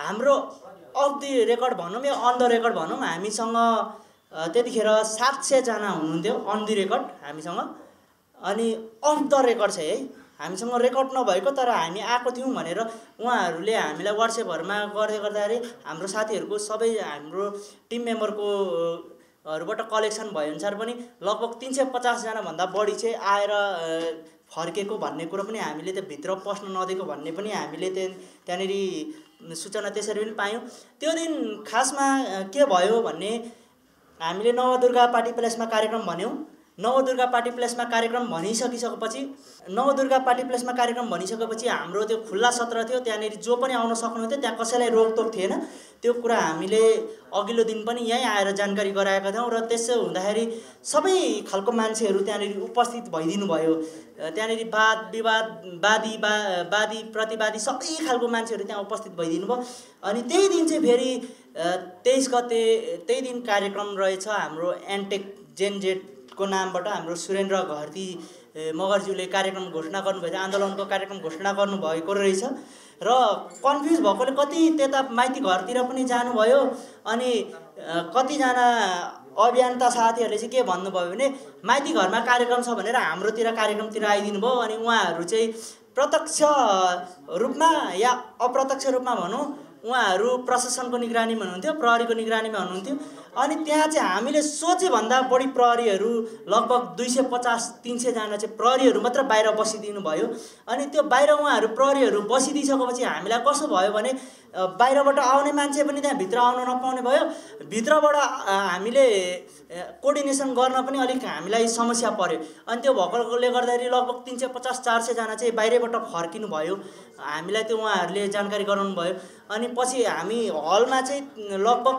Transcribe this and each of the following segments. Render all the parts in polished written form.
हाम्रो of the record भनौँ या on the record भनौँ हामीसँग त्यतिखेर 700 जना हुनुहुन्थ्यो अन द रेकर्ड हामीसँग। अनि अफ द रेकर्ड चाहिँ है हामीसँग रेकर्ड नभएको तर हामी आएको थियौँ भनेर उहाँहरूले हामीलाई WhatsAppहरुमा गर्दै गर्दाखेरि हाम्रो साथीहरूको सबै हाम्रो टिम मेम्बरको हरूबाट कलेक्सन भए अनुसार पनि लगभग 350 जना भन्दा बढी चाहिँ आएर फर्केको भन्ने कुरा पनि हामीले त भित्र पस्न नदिएको भन्ने पनि हामीले त्यहाँनेरि सूचना त्यसरी पनि पायौं। त्यो दिन खासमा के भयो भन्ने हामीले नवदुर्गा पार्टी प्लेसमा कार्यक्रम भन्यौं। नवदुर्गा पार्टी प्लेसमा कार्यक्रम भनिसकेपछि हाम्रो त्यो खुल्ला सत्र थियो, त्यहाँनेरि जो पनि आउन सक्नुहुन्थ्यो, त्यहाँ कसैलाई रोकटोक थिएन। त्यो कुरा हामीले अघिल्लो दिन पनि यही आएर जानकारी गराएका थियौं र त्यसो हुँदाखेरि सबै खालको मान्छेहरू त्यहाँनेरि उपस्थित भइदिनु भयो। त्यहाँनेरि वाद विवाद वादी प्रतिवादी सबै खालको मान्छेहरू त्यहाँ उपस्थित भइदिनु भयो। अनि त्यही दिन चाहिँ फेरि 23 गते त्यही दिन कार्यक्रम रहेछ हाम्रो एनटेक जेनजेट को नामबाट हाम्रो सुरेन्द्र घरती मगरज्यूले कार्यक्रम घोषणा गर्नुभएको, आन्दोलनको कार्यक्रम घोषणा गर्नुभएको रहेछ र कन्फ्युज भएकोले कति त्यता माइती घरतिर पनि जानुभयो। अनि कतिजना अभियन्ता साथीहरूले चाहिँ के भन्नुभयो भने माइती घरमा कार्यक्रम छ भनेर हाम्रोतिर कार्यक्रमतिर आइदिनु भयो। अनि उहाँहरू चाहिँ प्रत्यक्ष रूपमा या अप्रत्यक्ष रूपमा भनौँ उहाँहरू प्रशासनको निगरानीमा हुनुहुन्थ्यो, प्रहरीको निगरानीमा हुनुहुन्थ्यो। अनि त्यहाँ चाहिँ हामीले सोचे भन्दा बढी प्रहरीहरू लगभग 250-300 जना चाहिँ प्रहरीहरू मात्र बाहिर बसिदिनु भयो। अनि त्यो बाहिर उहाँहरू प्रहरीहरू बसिदिसकेपछि हामीलाई कसो भयो भने बाहिरबाट आउने मान्छे पनि त्यहाँ भित्र आउन नपाउने भयो। भित्रबाट हामीले कोर्डिनेसन गर्न पनि अलिक हामीलाई समस्या पर्यो। अनि त्यो भएकोले गर्दाखेरि लगभग 350-400 जना चाहिँ बाहिरबाट फर्किनु भयो। हामीलाई त्यो उहाँहरूले जानकारी गराउनु भयो। अनि पछि हामी हलमा चाहिँ लगभग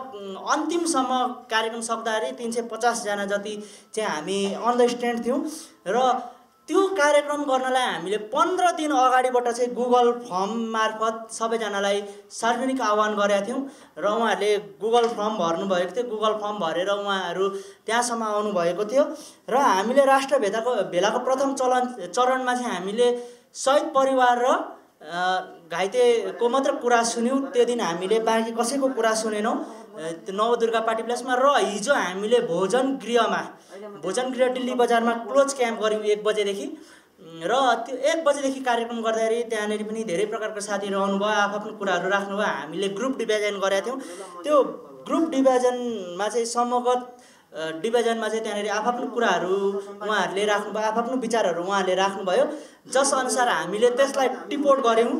अन्तिमसम्म कार्यक्रम सक्दाखेरि 350 जना जति चाहिँ हामी अन द स्ट्यान्ड थियौं र त्यो कार्यक्रम गर्नलाई हामीले 15 दिन अगाडिबाट चाहिँ गुगल फर्म मार्फत सबैजनालाई सार्वजनिक आह्वान गरेका थियौं र उहाँहरूले गुगल फर्म भर्नु भएको थियो। गुगल फर्म भरेर उहाँहरू त्यहाँसम्म आउनु भएको थियो र हामीले राष्ट्रभेलाको प्रथम चरणमा चाहिँ हामीले शहीद परिवार र घाइतेको मात्र कुरा सुन्यौं। त्यो दिन हामीले बाँकी कसैको कुरा सुनेनौं नवदुर्गा पार्टी प्लेसमा। र हिजो हामीले भोजन गृह दिल्ली बजारमा क्लोज क्याम्प गर्यौं 1 बजेदेखि र त्यो 1 बजेदेखि कार्यक्रम गर्दाखेरि त्यहाँनेरि पनि धेरै प्रकारका साथीहरू आउनुभयो, आफ्नो कुराहरू राख्नुभयो। हामीले ग्रुप डिभिजन गरेका थियौं। त्यो ग्रुप डिभिजनमा चाहिँ समूहगत डिभिजनमा चाहिँ त्यहाँनेरि आफ्नो कुराहरू उहाँहरूले राख्नुभयो, आफ्नो विचारहरू उहाँहरूले राख्नुभयो। जस अनुसार हामीले त्यसलाई टिपोट गर्यौं।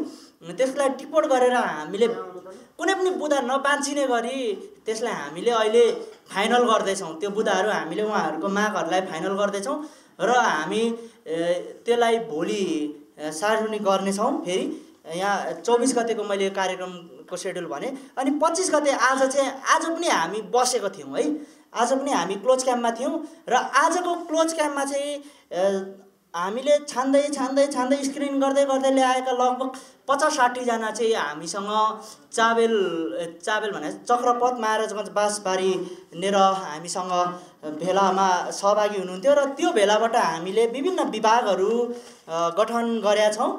त्यसलाई टिपोट गरेर हामीले कुनै पनि बुदा नबाँचिने गरी त्यसलाई हामीले अहिले फाइनल गर्दैछौं। त्यो बुदाहरू हामीले उहाँहरूको मागहरूलाई फाइनल गर्दैछौं र हामी त्यसलाई भोलि सार्वजनिक गर्नेछौं। फेरि यहाँ 24 गतेको मैले कार्यक्रमको शेड्युल भने। अनि 25 गते आज पनि हामी बसेको थियौं है। आज पनि हामी क्लोज क्याम्पमा थियौं र आजको क्लोज क्याम्पमा चाहिँ हामीले छान्दै स्क्रिन गर्दै ल्याएका लगभग 50-60 जना चाहिँ हामीसँग चाबेल भने चक्रपथ महाराजगञ्ज बासबारी नेर हामीसँग भेलामा सहभागी हुनुहुन्थ्यो र त्यो भेलाबाट हामीले विभिन्न विभागहरू गठन गरेका छौं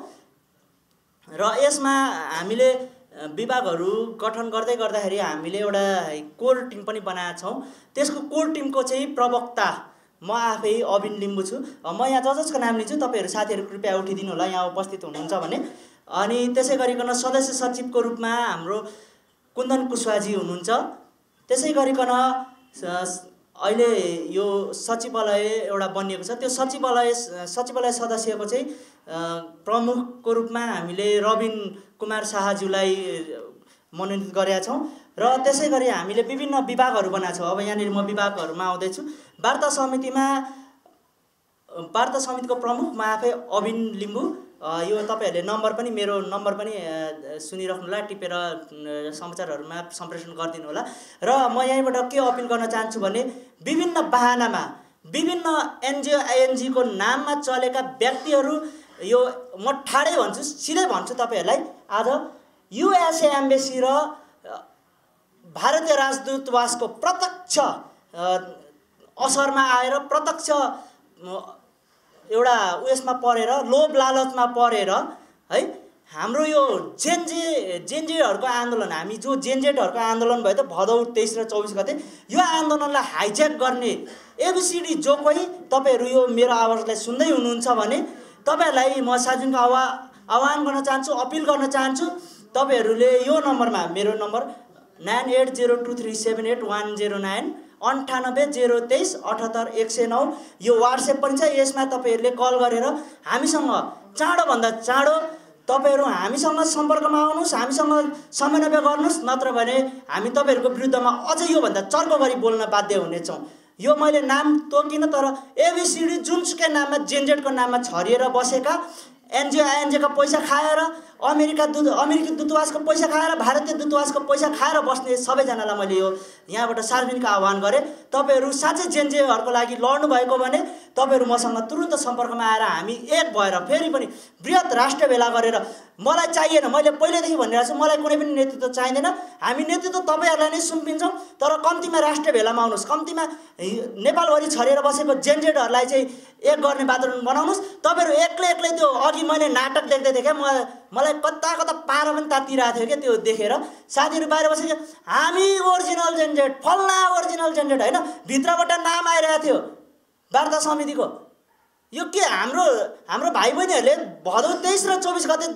र यसमा हामीले विभागहरू गठन गर्दाखेरि हामीले एउटा कोर टिम पनि बनाएका छौं। त्यसको कोर टिमको चाहिँ प्रवक्ता म आफै अबिन लिम्बू छु। म यहाँ जजको नाम लिन्छु, तपाईहरु साथीहरु कृपया उठिदिनु होला यहाँ उपस्थित हुनुहुन्छ भने। अनि त्यसै गरिकन सदस्य सचिवको रूपमा हाम्रो कुन्दन कुशवाजी हुनुहुन्छ। त्यसै गरिकन अहिले यो सचिवालय एउटा बनिएको छ। त्यो सचिवालय सदस्यको चाहिँ प्रमुखको रूपमा हामीले रबिन कुमार शाहज्यूलाई मनोनित गरेका छौं र त्यसै गरी हामीले विभिन्न विभागहरू बनाएका छौं। अब यहाँनिर म विभागहरूमा आउँदैछु। वार्ता समितिको प्रमुख म आफै अबिन लिम्बू। यो तपाईहरुले नम्बर पनि मेरो नम्बर पनि सुनिराख्नु होला, टिपेर समाचारहरुमा सम्प्रेषण गरिदिनु होला। र म यहीँबाट के अपिल गर्न चाहन्छु भने विभिन्न बहानामा विभिन्न एनजिओ आइएनजी को नाममा चलेका व्यक्तिहरू यो म ठाडै भन्छु, सिधै भन्छु तपाईहरुलाई, आज युएसए एम्बेसी र भारतीय राजदूतावासको प्रत्यक्ष असरमा आएर प्रत्यक्ष एउटा उयसमा परेर लोभ लालचमा परेर है हाम्रो यो जेनजेहरूको आन्दोलन, हामी जो जेनजेटहरूको आन्दोलन भयो त भदौ 23 र 24 गते, यो आन्दोलनलाई हाइज्याक गर्ने एबिसिडी जो कोही तपाईहरू यो मेरो आवाजलाई सुन्दै हुनुहुन्छ भने तपाईहरूलाई म सार्वजनिक आह्वान गर्न चाहन्छु, अपिल गर्न चाहन्छु। तपाईहरूले यो नम्बरमा, मेरो नम्बर 9802378109 9802388109 यो वाट्सएप पनि छ। यसमा तपाईहरूले कल गरेर हामीसँग चाँडोभन्दा चाँडो तपाईहरू हामीसँग सम्पर्कमा आउनुहोस्, हामीसँग समन्वय गर्नुहोस्, नत्र भने हामी तपाईहरूको विरुद्धमा अझै योभन्दा चर्को गरी बोल्न बाध्य हुनेछौँ। यो मैले नाम तोकिन, तर एबिसिडी जुनसुकै नाममा जेनजेटको नाममा छरिएर बसेका एनजिओ का पैसा खाएर, अमेरिकी दूतावासको पैसा खाएर, भारतीय दूतावासको पैसा खाएर बस्ने सबैजनालाई मैले यो यहाँबाट सार्वजनिक आह्वान गरेँ। तपाईहरू साँच्चै जेनजेहरूको लागि लड्नु भएको भने तपाईहरू मसँग तुरुन्त सम्पर्कमा आएर हामी एक भएर फेरि पनि बृहत राष्ट्र भेला गरेर, मलाई चाहिएन, मैले पहिलेदेखि भनिरहेको छु, मलाई कुनै पनि नेतृत्व चाहिँदैन। हामी नेतृत्व तपाईहरूलाई नै सुम्पिन्छौँ, तर कम्तीमा राष्ट्र भेलामा आउनुहोस्, कम्तीमा नेपालभरि छरिएर बसेको जेनजेटहरूलाई चाहिँ एक गर्ने वातावरण बनाउनुहोस्। तपाईँहरू एक्लै त्यो अघि मैले नाटक देख्दै थिएँ क्या, मलाई कता पारा पनि तातिरहेको थियो क्या, त्यो देखेर साथीहरू बाहिर बसेको, हामी ओरिजिनल जेनजेट, फल्ना ओरिजिनल जेनजेट होइन, भित्रबाट नाम आइरहेको थियो वार्ता समितिको। यो के हाम्रो भाइ बहिनीहरूले भदौ 23 र 24 गते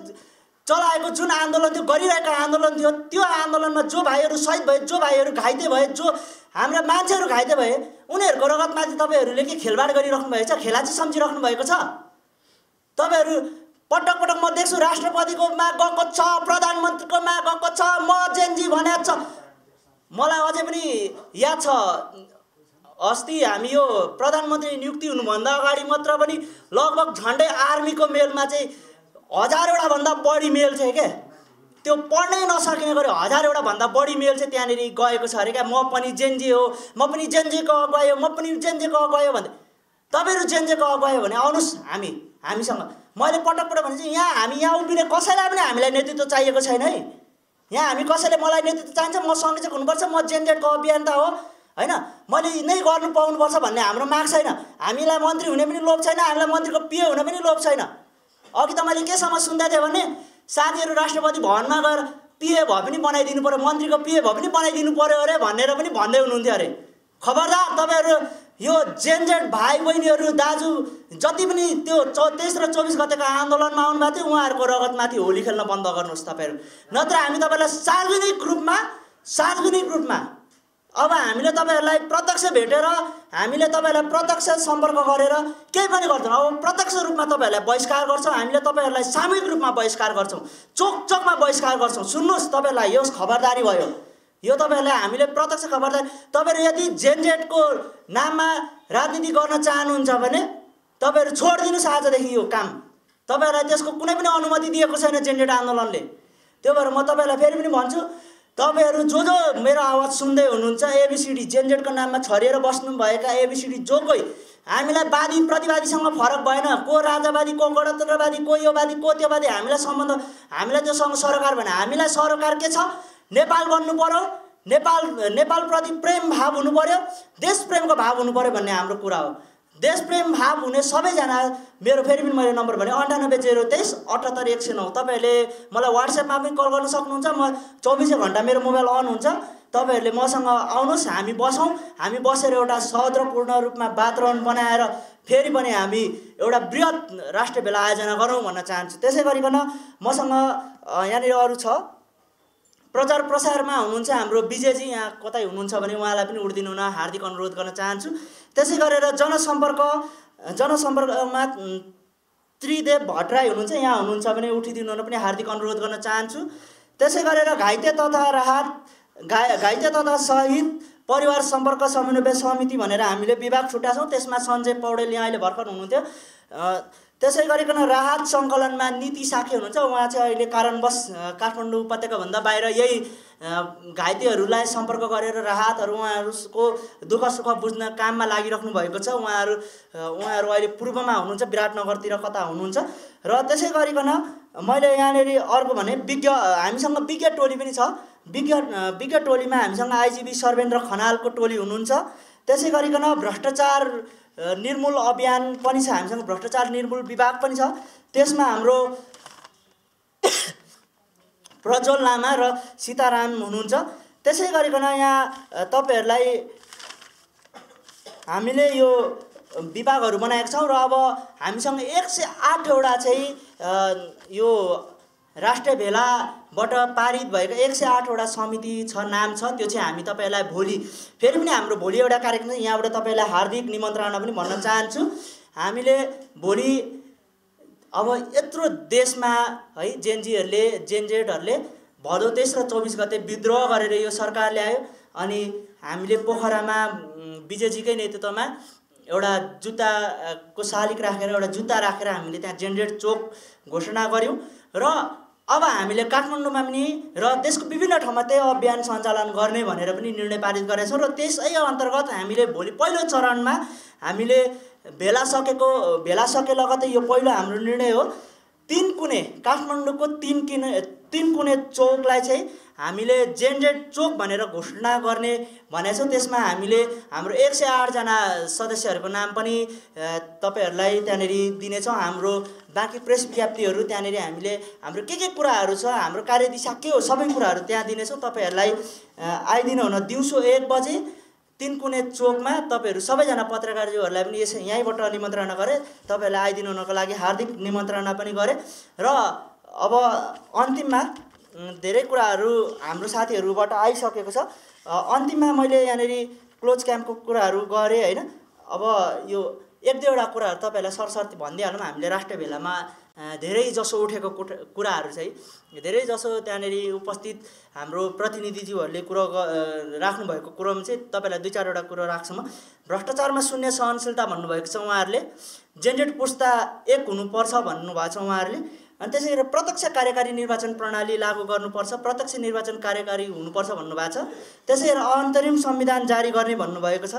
चलाएको जुन आन्दोलन थियो, गरिरहेको आन्दोलन थियो, त्यो आन्दोलनमा जो भाइहरू शहीद भए, जो भाइहरू घाइते भए, जो हाम्रा मान्छेहरू घाइते भए, उनीहरूको रगतमाथि तपाईँहरूले के खेलबाड गरिराख्नु भएको छ, खेलाची सम्झिराख्नु भएको छ। तपाईँहरू पटक पटक म देख्छु राष्ट्रपतिकोमा गएको छ, प्रधानमन्त्रीकोमा गएको छ, म जेनजी भनेको छ। मलाई अझै पनि याद छ, अस्ति हामी यो प्रधानमन्त्री नियुक्ति हुनुभन्दा अगाडि मात्र पनि लगभग झन्डै आर्मीको मेलमा चाहिँ 1000 भन्दा बढी मेल छ क्या, त्यो पढ्नै नसकिने गरी 1000 भन्दा बढी मेल चाहिँ त्यहाँनिर गएको छ अरे क्या। म पनि जेनजी हो, म पनि जेनजीको अगुवाई हो, म पनि जेनजीको अगुवाई हो भन्दै। तपाईँहरू जेनजीको अगुवाई हो भने आउनुहोस् हामीसँग। मैले पटक भनेको यहाँ हामी यहाँ उभिने कसैलाई पनि हामीलाई नेतृत्व चाहिएको छैन है। यहाँ हामी कसैले मलाई नेतृत्व चाहिन्छ, म संरक्षक हुनुपर्छ, म जेनजेटको अभियन्ता हो होइन, मैले नै गर्नु पाउनुपर्छ भन्ने हाम्रो माग छैन। हामीलाई मन्त्री हुने पनि लोभ छैन, हामीलाई मन्त्रीको पिए हुने पनि लोभ छैन। अघि त मैले केसम्म सुन्दै थिएँ भने साथीहरू राष्ट्रपति भवनमा गएर पिए भए पनि बनाइदिनु पर्यो, मन्त्रीको पिए भए पनि बनाइदिनु पर्यो अरे भनेर पनि भन्दै हुनुहुन्थ्यो अरे। खबरदार तपाईँहरू यो जेनजेट भाइ बहिनीहरू दाजु जति पनि त्यो 23 र 24 गतेको आन्दोलनमा आउनुभएको थियो, उहाँहरूको रगतमाथि होली खेल्न बन्द गर्नुहोस् तपाईँहरू, नत्र हामी तपाईँलाई सार्वजनिक रूपमा अब हामीले तपाईँहरूलाई प्रत्यक्ष भेटेर, हामीले तपाईँलाई प्रत्यक्ष सम्पर्क गरेर केही पनि गर्दैनौँ। अब प्रत्यक्ष रूपमा तपाईँहरूलाई बहिष्कार गर्छौँ, हामीले तपाईँहरूलाई सामूहिक रूपमा बहिष्कार गर्छौँ, चोकमा बहिष्कार गर्छौँ। सुन्नुहोस्, तपाईँहरूलाई यो खबरदारी भयो, यो तपाईँहरूलाई हामीले प्रत्यक्ष खबरदारी। तपाईँहरू यदि जेनजेटको नाममा राजनीति गर्न चाहनुहुन्छ भने तपाईँहरू छोडिदिनुहोस् आजदेखि यो काम। तपाईँहरूलाई त्यसको कुनै पनि अनुमति दिएको छैन जेनजेट आन्दोलनले। त्यो भएर म तपाईँहरूलाई फेरि पनि भन्छु, तपाईँहरू जो मेरो आवाज सुन्दै हुनुहुन्छ, एबिसिडी जेनजेटको नाममा छरिएर बस्नुभएका एबिसिडी जो कोही, हामीलाई वादी प्रतिवादीसँग फरक भएन, को राजावादी, को गणतन्त्रवादी, को योवादी, को त्योवादी, हामीलाई सम्बन्ध, हामीलाई त्योसँग सरोकार भएन। हामीलाई सरोकार के छ, नेपाल बन्नु पर्यो, नेपालप्रति प्रेम भाव हुनु पर्यो, देश प्रेमको भाव हुनु पर्यो भन्ने हाम्रो कुरा हो। देश प्रेम भाव हुने सबैजना, मेरो फेरि पनि मैले नम्बर भने 9802388109, तपाईँहरूले मलाई वाट्सएपमा पनि कल गर्न सक्नुहुन्छ। म 24 घन्टा मेरो मोबाइल अन हुन्छ, तपाईँहरूले मसँग आउनुहोस्, हामी बसौँ, हामी बसेर एउटा सौहार्दपूर्ण रूपमा वातावरण बनाएर फेरि पनि हामी एउटा बृहत राष्ट्र भेला आयोजना गरौँ भन्न चाहन्छु। त्यसै गरिकन मसँग यहाँनिर अरू छ, प्रचार प्रसारमा हुनुहुन्छ हाम्रो विजयजी, यहाँ कतै हुनुहुन्छ भने उहाँलाई पनि उठिदिनु हुन हार्दिक अनुरोध गर्न चाहन्छु। त्यसै गरेर जनसम्पर्कमा त्रिदेव भट्टराई हुनुहुन्छ, यहाँ हुनुहुन्छ भने उठिदिनु हुन पनि हार्दिक अनुरोध गर्न चाहन्छु। त्यसै गरेर घाइते तथा शहीद परिवार सम्पर्क समन्वय समिति भनेर हामीले विभाग छुट्याछौँ, त्यसमा सञ्जय पौडेल यहाँ अहिले भर्खर हुनुहुन्थ्यो। त्यसै गरिकन राहत सङ्कलनमा नीति साखे हुनुहुन्छ, उहाँ चाहिँ अहिले कारणवश काठमाडौँ उपत्यकाभन्दा बाहिर यही घाइतेहरूलाई सम्पर्क गरेर राहतहरू, उहाँहरूको दुःख सुख बुझ्न काममा लागिराख्नु भएको छ। उहाँहरू अहिले पूर्वमा हुनुहुन्छ, विराटनगरतिर कता हुनुहुन्छ। र त्यसै गरिकन मैले यहाँनिर अर्को भने हामीसँग विज्ञ टोली पनि छ। विज्ञ टोलीमा हामीसँग आइजिबी सर्वेन्द्र खनालको टोली हुनुहुन्छ। त्यसै गरिकन भ्रष्टाचार निर्मूल अभियान पनि छ, हामीसँग भ्रष्टाचार निर्मूल विभाग पनि छ। त्यसमा हाम्रो प्रज्वल लामा र सीताराम हुनुहुन्छ। त्यसै गरिकन यहाँ तपाईहरुलाई हामीले यो विभागहरू बनाएका छौं र अब हामीसँग 108 वटा चाहिँ यो राष्ट्रिय भेलाबाट पारित भएको 108 वटा समिति छ, नाम छ। त्यो चाहिँ हामी तपाईहरुलाई भोलि फेरि पनि हाम्रो भोलि एउटा कार्यक्रम छ, यहाँबाट तपाईहरुलाई हार्दिक निमन्त्रणा पनि भन्न चाहन्छु। हामीले भोलि अब यत्रो देशमा है जेनजेडहरूले भदौ 23 र 24 गते विद्रोह गरेर यो सरकार ल्यायो अनि हामीले पोखरामा विजयजीकै नेतृत्वमा एउटा जुत्ताको शालिक राखेर एउटा जुत्ता राखेर हामीले त्यहाँ जेनजेड चोक घोषणा गर्यौं र अब हामीले काठमाडौँमा पनि र देशको विभिन्न ठाउँमा त्यही अभियान सञ्चालन गर्ने भनेर पनि निर्णय पारित गरेका छौं र त्यसै अन्तर्गत हामीले भोलि पहिलो चरणमा हामीले भेला सके लगतै यो पहिलो हाम्रो निर्णय हो। 3 कुने काठमाडौँको 3 कुने चौकलाई चाहिँ हामीले जेनजेड चोक भनेर घोषणा गर्ने भनेको छौं। त्यसमा हामीले हाम्रो 108 जना सदस्यहरूको नाम पनि तपाईहरुलाई त्यहाँनेरि दिनेछौं। हाम्रो बाँकी प्रेस विज्ञप्तिहरू त्यहाँनेरि हामीले हाम्रो के कुराहरू छ, हाम्रो कार्यदिशा के हो, सबै कुराहरू त्यहाँ दिनेछौं। तपाईहरुलाई आइदिनु हुन दिउँसो 1 बजे 3 कुने चोकमा तपाईहरु सबैजना पत्रकारज्यूहरूलाई पनि यहीँबाट निमन्त्रणा गरे, तपाईहरुलाई आइदिनु हुनको लागि हार्दिक निमन्त्रणा पनि गरे र अब अन्तिममा धेरै कुराहरू हाम्रो साथीहरुबाट आइसकेको छ। अन्तिममा मैले यहाँनेरि क्लोज क्याम्पको कुराहरू गरे हैन। अब यो 1-2 वटा कुराहरू तपाईहरुलाई सरसर्ती भन्दिहालौँ। हामीले राष्ट्रिय भेलामा धेरै जसो उठेको कुराहरू चाहिँ धेरै जसो त्यहाँनेरि उपस्थित हाम्रो प्रतिनिधिज्यूहरूले कुरा राख्नु भएको कुरामा चाहिँ तपाईलाई 2-4 वटा कुरा राख्छु म। भ्रष्टाचारमा शून्य सहनशीलता भन्नुभएको छ उहाँहरूले, जेनजेड पुस्ता 1 हुनुपर्छ भन्नुभएको छ उहाँहरूले। अनि त्यसैगरी प्रत्यक्ष कार्यकारी निर्वाचन प्रणाली लागू गर्नुपर्छ, प्रत्यक्ष निर्वाचन कार्यकारी हुनुपर्छ भन्नुभएको छ। त्यसैगरी अन्तरिम संविधान जारी गर्ने भन्नुभएको छ।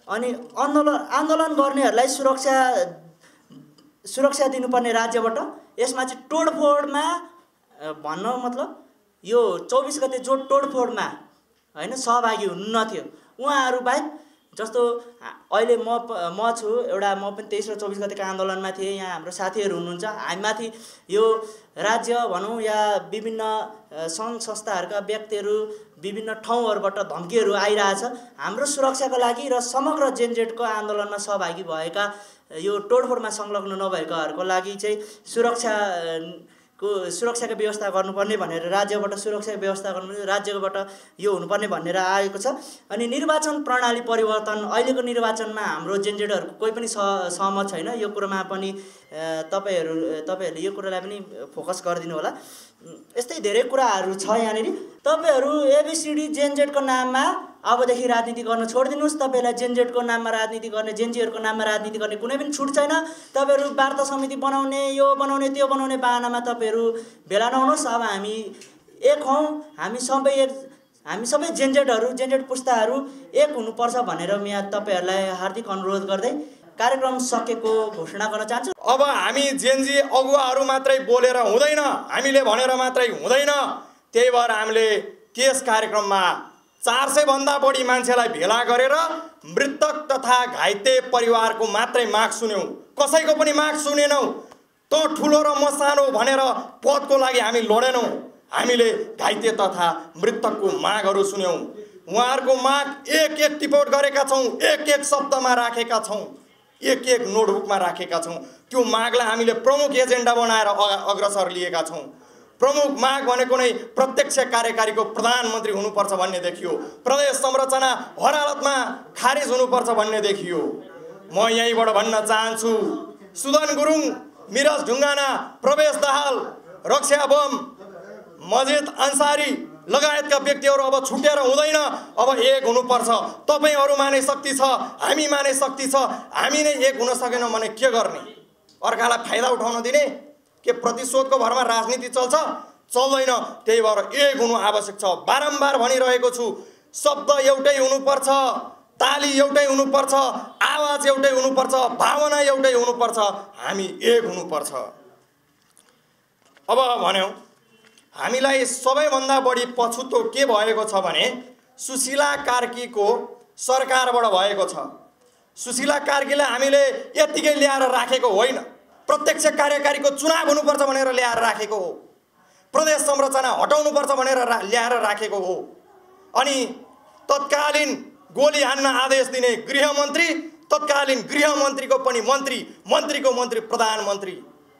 अनि आन्दोलन गर्नेहरूलाई सुरक्षा दिनुपर्ने राज्यबाट। यसमा चाहिँ तोडफोडमा भन्न मतलब यो 24 गते जो तोडफोडमा हैन सहभागी हुनु नथ्यो उहाँहरू बाहेक, जस्तो अहिले म छु एउटा, म पनि 23 र 24 गतेको आन्दोलनमा थिएँ। यहाँ हाम्रो साथीहरू हुनुहुन्छ। हामीमाथि यो राज्य भनौँ या विभिन्न सङ्घ संस्थाहरूका व्यक्तिहरू विभिन्न ठाउँहरूबाट धम्कीहरू आइरहेछ। हाम्रो सुरक्षाको लागि र समग्र जेनजेडको आन्दोलनमा सहभागी भएका यो तोडफोडमा संलग्न नभएकाहरूको लागि चाहिँ सुरक्षाको व्यवस्था गर्नुपर्ने भनेर राज्यबाट सुरक्षाको व्यवस्था गर्नुपर्ने राज्यबाट यो हुनुपर्ने भनेर आएको छ। अनि निर्वाचन प्रणाली परिवर्तन, अहिलेको निर्वाचनमा हाम्रो जेनजेडहरूको कोही पनि सहमत छैन। यो कुरामा पनि तपाईहरुले यो कुरालाई पनि फोकस गरिदिनु होला। यस्तै धेरै कुराहरू छ यहाँनेरि। तपाईहरु एबीसीडी जेनजेडको नाममा अबदेखि राजनीति गर्न छोड्दिनुस्। तपाईहरुलाई जेनजेडको नाममा राजनीति गर्ने, जेनजीहरुको नाममा राजनीति गर्ने कुनै पनि छुट छैन। तपाईहरु वार्ता समिति बनाउने, यो बनाउने त्यो बनाउने बहानामा तपाईहरु भेला नहुनुहोस्। अब हामी एक हौं, हामी सबै जेनजेड पुस्ताहरू एक हुनुपर्छ भनेर म यहाँ तपाईहरुलाई हार्दिक अनुरोध गर्दै कार्यक्रम सकेको घोषणा गर्न चाहन्छु। अब हामी जेनजी अगुवाहरू मात्रै बोलेर हुँदैन, हामीले भनेर मात्रै हुँदैन। त्यही भएर हामीले त्यस कार्यक्रममा 400 भन्दा बढी मान्छेलाई भेला गरेर मृतक तथा घाइते परिवारको मात्रै माग सुन्यौं, कसैको पनि माग सुनेनौं। त ठुलो र म सानो भनेर पदको लागि हामी लडेनौं। हामीले घाइते तथा मृतकको मागहरू सुन्यौं। उहाँहरूको माग एक टिपोट गरेका छौं, एक शब्दमा राखेका छौं, एक नोटबुकमा राखेका छौं। त्यो मागलाई हामीले प्रमुख एजेन्डा बनाएर अग्रसर लिएका छौं। प्रमुख माग भनेको नै प्रत्यक्ष कार्यकारीको प्रधानमन्त्री हुनुपर्छ भन्ने देखियो। प्रदेश संरचना हर हालतमा खारिज हुनुपर्छ भन्ने देखियो। म यहीँबाट भन्न चाहन्छु, सुदन गुरुङ, मिराज ढुङ्गाना, प्रवेश दाहाल, रक्षा बम, मजिद अन्सारी लगायतका व्यक्तिहरू अब छुटेर हुँदैन। अब एक हुनुपर्छ। तपाईहरुमा नै शक्ति छ, हामीमा नै शक्ति छ। हामी नै एक हुन सकेनौं भने के गर्ने? अर्कालाई फाइदा उठाउन दिने? के प्रतिशोधको भरमा राजनीति चल्छ? चल्दैन। त्यही भएर एक हुनु आवश्यक छ। बारम्बार भनिरहेको छु, शब्द एउटै हुनुपर्छ, ताली एउटै हुनुपर्छ, आवाज एउटै हुनुपर्छ, भावना एउटै हुनुपर्छ। हामी एक हुनुपर्छ। अब भन्यौ, हामीलाई सबैभन्दा बढी पछुतो के भएको छ भने सुशीला कार्कीको सरकारबाट भएको छ। सुशीला कार्कीलाई हामीले यतिकै ल्याएर राखेको होइन, प्रत्यक्ष कार्यकारीको चुनाव हुनुपर्छ भनेर ल्याएर राखेको हो। प्रदेश संरचना हटाउनुपर्छ भनेर ल्याएर राखेको हो। अनि तत्कालीन गोली हान्न आदेश दिने गृहमन्त्री, तत्कालीन गृहमन्त्रीको पनि मन्त्री, मन्त्रीको मन्त्री प्रधानमन्त्री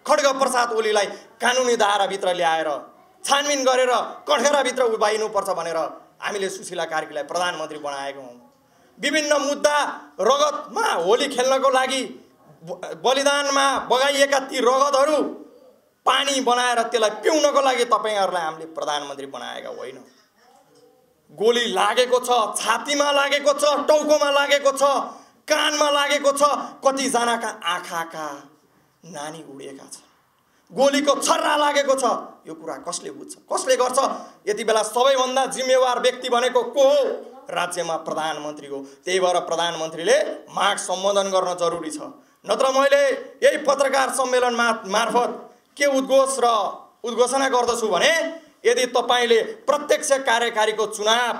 खड्ग प्रसाद ओलीलाई कानुनी दायराभित्र ल्याएर छानबिन गरेर कठघराभित्र उभाइनुपर्छ भनेर हामीले सुशीला कार्कीलाई प्रधानमन्त्री बनाएको हौँ। विभिन्न मुद्दा रगतमा होली खेल्नको लागि बलिदानमा बगाइएका ती रगतहरू पानी बनाएर त्यसलाई पिउनको लागि तपाईँहरूलाई हामीले प्रधानमन्त्री बनाएका होइन। गोली लागेको छ, छातीमा लागेको छ, टाउकोमा लागेको छ, कानमा लागेको छ, कतिजनाका आँखाका नानी उडेका छन्, गोलीको छर्रा लागेको छ। यो कुरा कसले बुझ्छ, कसले गर्छ? यति बेला सबैभन्दा जिम्मेवार व्यक्ति भनेको को हो? राज्यमा प्रधानमन्त्री हो। त्यही भएर प्रधानमन्त्रीले माग सम्बोधन गर्न जरुरी छ। नत्र मैले यही पत्रकार सम्मेलन मार्फत के उद्घोषणा गर्दछु भने यदि तपाईँले प्रत्यक्ष कार्यकारीको चुनाव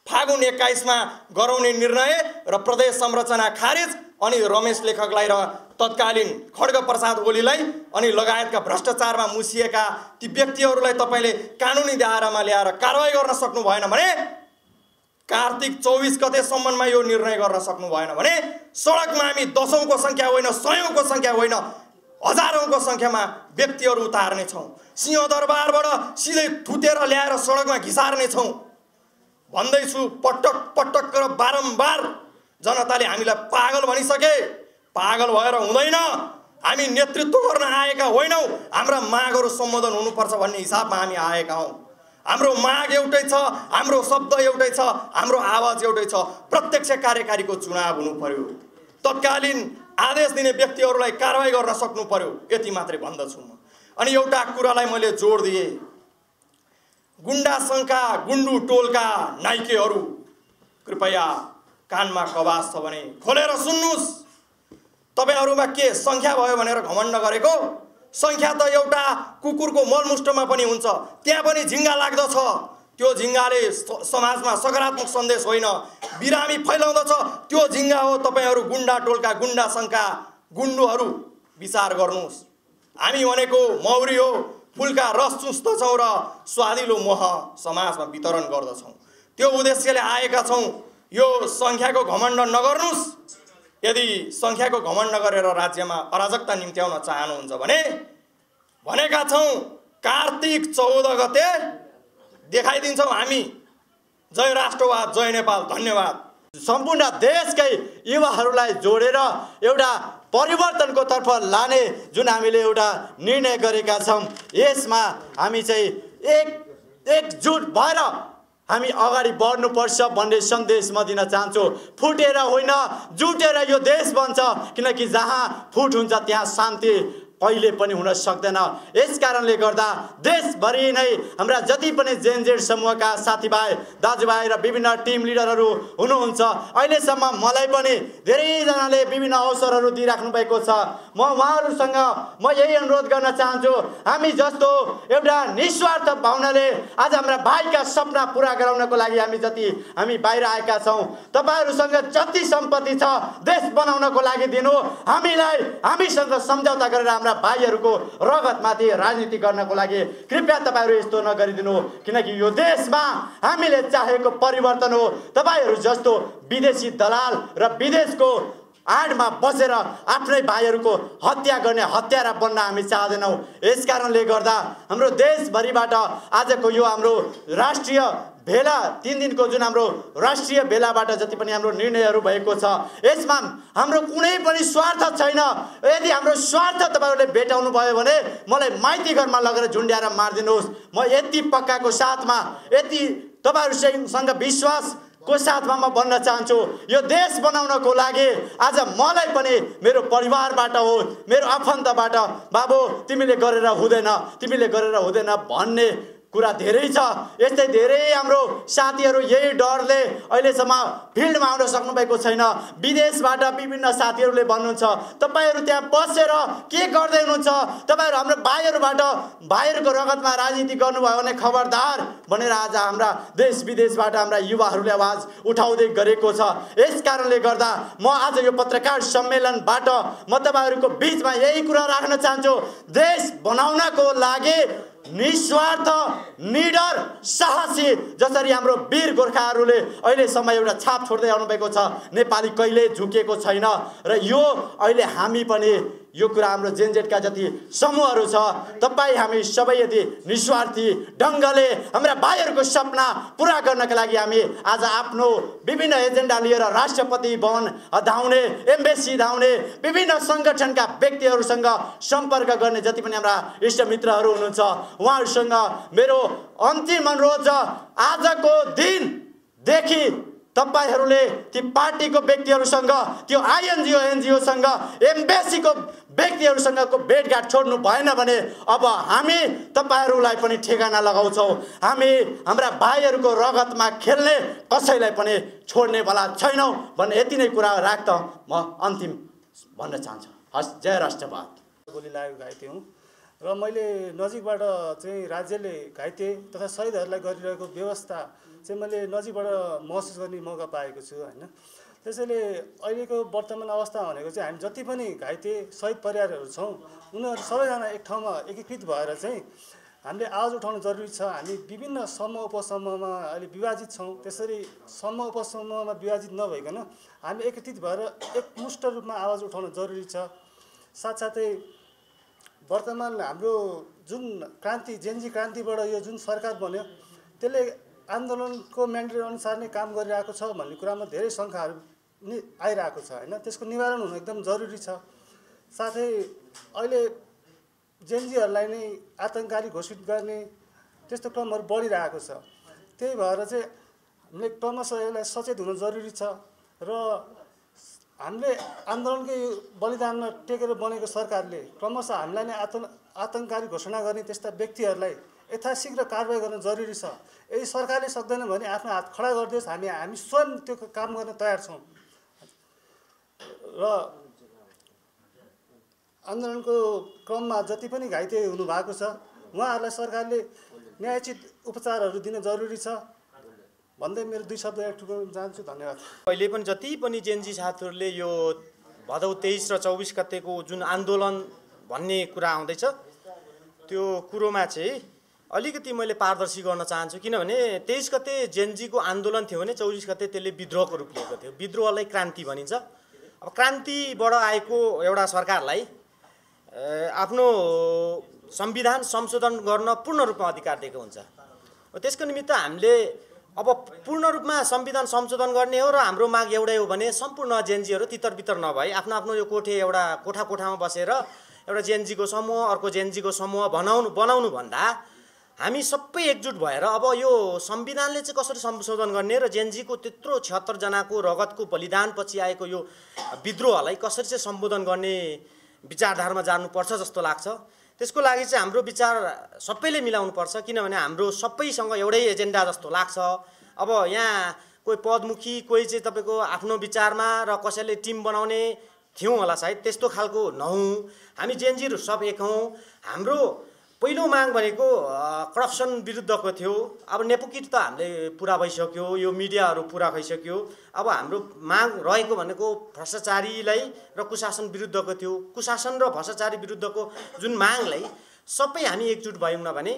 फागुन 21मा गराउने निर्णय र प्रदेश संरचना खारेज अनि रमेश लेखकलाई र तत्कालीन खड्ग प्रसाद ओलीलाई अनि लगायतका भ्रष्टाचारमा मुसिएका ती व्यक्तिहरूलाई तपाईँले कानुनी दायरामा ल्याएर कारवाही गर्न सक्नु भएन भने, कार्तिक 24 गतेसम्ममा यो निर्णय गर्न सक्नु भएन भने सडकमा हामी दशौंको संख्या होइन, सयौंको संख्या होइन, हजारौंको संख्यामा व्यक्तिहरू उतार्ने छौं। सिंहदरबारबाट सिधै थुतेर ल्याएर सडकमा घिसार्ने छौं भन्दैछु। पटक पटक र बारम्बार जनताले हामीलाई पागल भनिसके। पागल भएर हुँदैन। हामी नेतृत्व गर्न आएका होइनौं। हाम्रा मागहरू सम्बोधन हुनुपर्छ भन्ने हिसाबमा हामी आएका हौं। हाम्रो माग एउटै छ, हाम्रो शब्द एउटै छ, हाम्रो आवाज एउटै छ। प्रत्यक्ष कार्यकारीको चुनाव हुनु पर्यो। तत्कालीन आदेश दिने व्यक्तिहरूलाई कारवाही गर्न सक्नु पर्यो। यति मात्रै भन्दछु म। अनि एउटा कुरालाई मैले जोड दिए, गुण्डा संघका गुण्डु टोलका नाइकेहरू कृपया कानमा कवास छ भने खोलेर सुन्नुस्। तपाईहरुमा के संख्या भयो भनेर घमण्ड गरेको? संख्या त एउटा कुकुरको मलमुष्टमा पनि हुन्छ, त्यहाँ पनि झिंगा लाग्दछ। त्यो झिंगाले समाजमा सकारात्मक सन्देश होइन, बिरामी फैलाउँदछ। त्यो झिंगा हो तपाईहरु गुण्डा टोलका गुण्डा संघका गुण्डुहरू। विचार गर्नुस्। हामी भनेको मौरी हो, फूलका रस चुस्दछौं र स्वादिलो मोह समाजमा वितरण गर्दछौं। त्यो उद्देश्यले आएका छौं। यो संख्याको घमण्ड नगर्नुस्। यदि संख्याको घमण्ड गरेर राज्यमा अराजकता निम्त्याउन चाहनुहुन्छ भने भनेका छौं कार्तिक 14 गते देखाइदिन्छौं हामी। जय राष्ट्रवाद, जय नेपाल। धन्यवाद। सम्पूर्ण देशकै युवाहरूलाई जोडेर एउटा परिवर्तनको तर्फ लाने जुन हामीले एउटा निर्णय गरेका छौं, यसमा हामी चाहिँ एकजुट भएर हामी अगाडि बढ्नुपर्छ भन्ने सन्देश म दिन चाहन्छु। फुटेर होइन, जुटेर यो देश बन्छ। किनकि जहाँ फुट हुन्छ त्यहाँ शान्ति कहिले पनि हुन सक्दैन। यस कारणले गर्दा देशभरि नै हाम्रा जति पनि जेनजेड समूहका साथीभाइ दाजुभाइ र विभिन्न टिम लिडरहरू हुनुहुन्छ, अहिलेसम्म मलाई पनि धेरैजनाले विभिन्न अवसरहरू दिइराख्नु भएको छ। म उहाँहरूसँग म यही अनुरोध गर्न चाहन्छु, हामी जस्तो एउटा निस्वार्थ भावनाले आज हाम्रा भाइका सपना पूरा गराउनको लागि हामी बाहिर आएका छौं। तपाईहरुसँग जति सम्पत्ति छ देश बनाउनको लागि दिनु, हामीसँग सम्झौता गरेर हाम्रा भाइहरूको रगतमाथि राजनीति गर्नको लागि कृपया तपाईहरु यस्तो नगरिदिनु। किनकि यो देशमा हामीले चाहेको परिवर्तन हो। तपाईहरु जस्तो विदेशी दलाल र विदेशको आडमा बसेर आफ्नै भाइहरूको हत्या गर्ने हत्यारा बन्न हामी चाहदैनौं। यसकारणले गर्दा हाम्रो देशभरिबाट आजको यो हाम्रो राष्ट्रिय भेला 3 दिनको जुन हाम्रो राष्ट्रिय भेलाबाट जति पनि हाम्रो निर्णयहरू भएको छ, यसमा हाम्रो कुनै पनि स्वार्थ छैन। यदि हाम्रो स्वार्थ तपाईहरुले भेटाउनु भयो भने मलाई माइती घरमा लगेर झुन्ड्याएर मार्दिनुहोस्। म यति पक्काको साथमा, यति तपाईहरुसँग विश्वास को साथमा म भन्न चाहन्छु, यो देश बनाउनको लागि आज मलाई पनि मेरो परिवारबाट हो, मेरो आफन्तबाट बाबु तिमीले गरेर हुँदैन भन्ने कुरा धेरै छ। यस्तै धेरै हाम्रो साथीहरू यही डरले अहिलेसम्म फिल्डमा आउन सक्नु भएको छैन। विदेशबाट विभिन्न साथीहरूले भन्नुहुन्छ तपाईहरु त्यहाँ बसेर के गर्दै हुनुहुन्छ, तपाईहरु हाम्रो भाइहरूको रगतमा राजनीति गर्नुभयो भने खबरदार भनेर आज हाम्रा देश विदेशबाट हाम्रा युवाहरूले आवाज उठाउँदै गरेको छ। यस कारणले गर्दा म आज यो पत्रकार सम्मेलनबाट म तपाईहरुको बीचमा यही कुरा राख्न चाहन्छु, देश बनाउनको लागि निस्वार्थ, निडर, साहसी जसरी हाम्रो वीर गोर्खाहरूले अहिलेसम्म एउटा छाप छोड्दै आउनुभएको छ। नेपाली कहिल्यै झुकेको छैन र यो अहिले हामी पनि यो कुरा हाम्रो जेनजेटका जति समूहहरू छ, तपाईँ हामी सबै यदि निस्वार्थी ढङ्गले हाम्रा भाइहरूको सपना पुरा गर्नका लागि हामी आज आफ्नो विभिन्न एजेन्डा लिएर राष्ट्रपति भवन धाउने, एम्बेसी धाउने, विभिन्न सङ्गठनका व्यक्तिहरूसँग सम्पर्क गर्ने जति पनि हाम्रा इष्टमित्रहरू हुनुहुन्छ उहाँहरूसँग मेरो अन्तिम अनुरोध छ, आजको दिनदेखि तपाईहरूले ती पार्टीको व्यक्तिहरूसँग, त्यो आइएनजिओ एनजिओसँग, एम्बेसीको व्यक्तिहरूसँगको भेटघाट छोड्नु भएन भने अब हामी तपाईँहरूलाई पनि ठेगाना लगाउँछौँ। हामी हाम्रा भाइहरूको रगतमा खेल्ने कसैलाई पनि छोड्नेवाला छैनौँ भन्ने यति नै कुरा राख्दा म अन्तिम भन्न चाहन्छु। हस्, जय राष्ट्रवाद। गोली लागेको घाइते हुँ र मैले नजिकबाट चाहिँ राज्यले घाइते तथा शहीदहरूलाई गरिरहेको व्यवस्था चाहिँ मैले नजिकबाट महसुस गर्ने मौका पाएको छु हैन। त्यसैले अहिलेको वर्तमान अवस्था भनेको चाहिँ हामी जति पनि घाइते शहीद परिवारहरू छौँ उनीहरू सबैजना एक ठाउँमा एकीकृत भएर चाहिँ हामीले आवाज उठाउनु जरुरी छ। हामी विभिन्न समूह उपसमूहमा अहिले विभाजित छौँ, त्यसरी समूह उपसमूहमा विभाजित नभइकन हामी एकत्रित भएर एकमुष्ट रूपमा आवाज उठाउनु जरुरी छ। साथसाथै वर्तमान हाम्रो जुन क्रान्ति, जेनजी क्रान्तिबाट यो जुन सरकार बन्यो त्यसले आन्दोलनको म्यान्डेट अनुसार नै काम गरिरहेको छ भन्ने कुरामा धेरै शङ्काहरू नि आइरहेको छ हैन। त्यसको निवारण हुनु एकदम जरुरी छ। साथै अहिले जेनजीहरूलाई नै आतङ्ककारी घोषित गर्ने त्यस्तो क्रमहरू बढिरहेको छ। त्यही भएर चाहिँ हामीले क्रमशः यसलाई सचेत हुन जरुरी छ र हामीले आन्दोलनकै बलिदानमा टेकेर बनेको सरकारले क्रमशः हामीलाई नै आतङ्ककारी घोषणा गर्ने त्यस्ता व्यक्तिहरूलाई यथाशीघ्र कारबाही गर्न जरुरी छ। यदि सरकारले सक्दैन भने आफ्नो हात खडा गरिदियोस्, हामी स्वयं त्यो काम गर्न तयार छौँ। र आन्दोलनको क्रममा जति पनि घाइते हुनुभएको छ उहाँहरूलाई सरकारले न्यायोचित उपचारहरू दिन जरुरी छ भन्दै मेरो 2 शब्द टुकाउन चाहन्छु। धन्यवाद। अहिले पनि जति पनि जेनजी साथीहरूले यो भदौ 23 र 24 गतेको जुन आन्दोलन भन्ने कुरा आउँदैछ त्यो कुरोमा चाहिँ अलिकति मैले पारदर्शी गर्न चाहन्छु। किनभने 23 गते जेनजीको आन्दोलन थियो भने 24 गते त्यसले विद्रोहको रूप लिएको थियो। विद्रोहलाई क्रान्ति भनिन्छ। अब क्रान्तिबाट आएको एउटा सरकारलाई आफ्नो संविधान संशोधन गर्न पूर्ण रूपमा अधिकार दिएको हुन्छ। त्यसको निमित्त हामीले अब पूर्ण रूपमा संविधान संशोधन गर्ने हो र हाम्रो माग एउटै हो भने सम्पूर्ण जेनजीहरू तितर-बितर नभई आफ्नो आफ्नो यो कोठामा बसेर एउटा जेनजीको समूह अर्को जेनजीको समूह बनाउनु भन्दा हामी सबै एकजुट भएर अब यो संविधानले चाहिँ कसरी संशोधन गर्ने र जेनजीको त्यत्रो 76 जनाको रगतको बलिदानपछि आएको यो विद्रोहलाई कसरी चाहिँ सम्बोधन गर्ने विचारधारामा जानुपर्छ जस्तो लाग्छ। त्यसको लागि चाहिँ हाम्रो विचार सबैले मिलाउनुपर्छ। किनभने हाम्रो सबैसँग एउटै एजेन्डा जस्तो लाग्छ। अब यहाँ कोही पदमुखी, कोही चाहिँ तपाईँको आफ्नो विचारमा र कसैले टिम बनाउने थियौँ होला सायद, त्यस्तो खालको नहौँ। हामी जेनजीहरू सब एक हौँ। हाम्रो पहिलो माग भनेको करप्सन विरुद्धको थियो। अब नेपोकिट त हामीले पुरा भइसक्यो, यो मिडियाहरू पुरा भइसक्यो। अब हाम्रो माग रहेको भनेको भ्रष्टाचारीलाई र कुशासन विरुद्धको थियो। कुशासन र भ्रष्टाचारी विरुद्धको जुन मागलाई सबै हामी एकजुट भयौँ न भने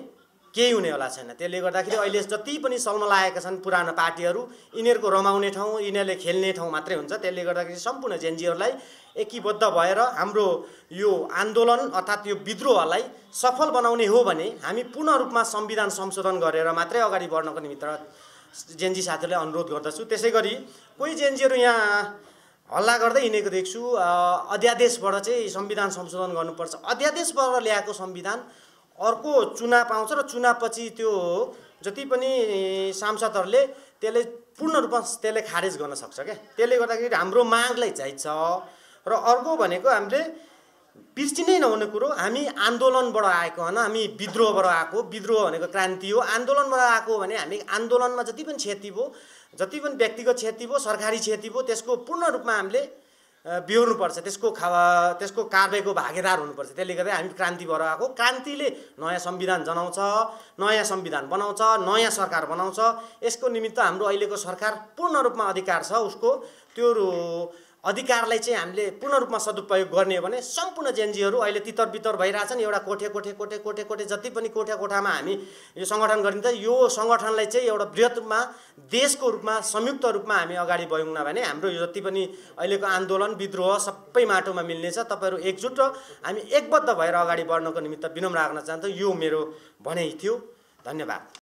केही हुने होला छैन। त्यसले गर्दाखेरि अहिले जति पनि सल्मलाएका छन् पुरानो पार्टीहरू, यिनीहरूको रमाउने ठाउँ, यिनीहरूले खेल्ने ठाउँ मात्रै हुन्छ। त्यसले गर्दाखेरि सम्पूर्ण जेनजीहरूलाई एकीबद्ध भएर हाम्रो यो आन्दोलन अर्थात् यो विद्रोहलाई सफल बनाउने हो भने हामी पूर्ण रूपमा संविधान संशोधन गरेर मात्रै अगाडि बढ्नको निमित्त जेनजी साथीहरूले अनुरोध गर्दछु। त्यसै गरी कोही जेनजीहरू यहाँ हल्ला गर्दै हिँडेको देख्छु, अध्यादेशबाट चाहिँ संविधान संशोधन गर्नुपर्छ। अध्यादेशबाट ल्याएको संविधान अर्को चुनाव आउँछ र चुनावपछि त्यो जति पनि सांसदहरूले त्यसले पूर्ण रूपमा त्यसले खारेज गर्न सक्छ क्या। त्यसले गर्दाखेरि हाम्रो मागलाई चाहिन्छ। र अर्को भनेको हामीले बिर्सिनै नहुने कुरो, हामी आन्दोलनबाट आएको होइन, हामी विद्रोहबाट आएको। विद्रोह भनेको क्रान्ति हो। आन्दोलनबाट आएको भने हामी आन्दोलनमा जति पनि क्षति भयो, जति पनि व्यक्तिगत क्षति भयो, सरकारी क्षति भयो, त्यसको पूर्ण रूपमा हामीले बिहोर्नुपर्छ। त्यसको कारबाहीको भागीदार हुनुपर्छ। त्यसले गर्दा हामी क्रान्तिबाट आएको। क्रान्तिले नयाँ संविधान जनाउँछ, नयाँ संविधान बनाउँछ, नयाँ सरकार बनाउँछ। यसको निमित्त हाम्रो अहिलेको सरकार पूर्ण रूपमा अधिकार छ उसको त्यो अधिकारलाई चाहिँ हामीले पूर्ण रूपमा सदुपयोग गर्ने हो भने सम्पूर्ण जेएनजीहरू अहिले तितर बितर भइरहेछन्। एउटा कोठे जति पनि कोठामा हामी यो सङ्गठन गरिन्छ, यो सङ्गठनलाई चाहिँ एउटा बृहत रूपमा देशको रूपमा संयुक्त रूपमा हामी अगाडि बढौँ न भने हाम्रो यो जति पनि अहिलेको आन्दोलन विद्रोह सबै माटोमा मिल्नेछ। तपाईँहरू एकजुट र हामी एकबद्ध भएर अगाडि बढ्नको निमित्त विनम्र राख्न चाहन्छु। यो मेरो भनाइ थियो। धन्यवाद।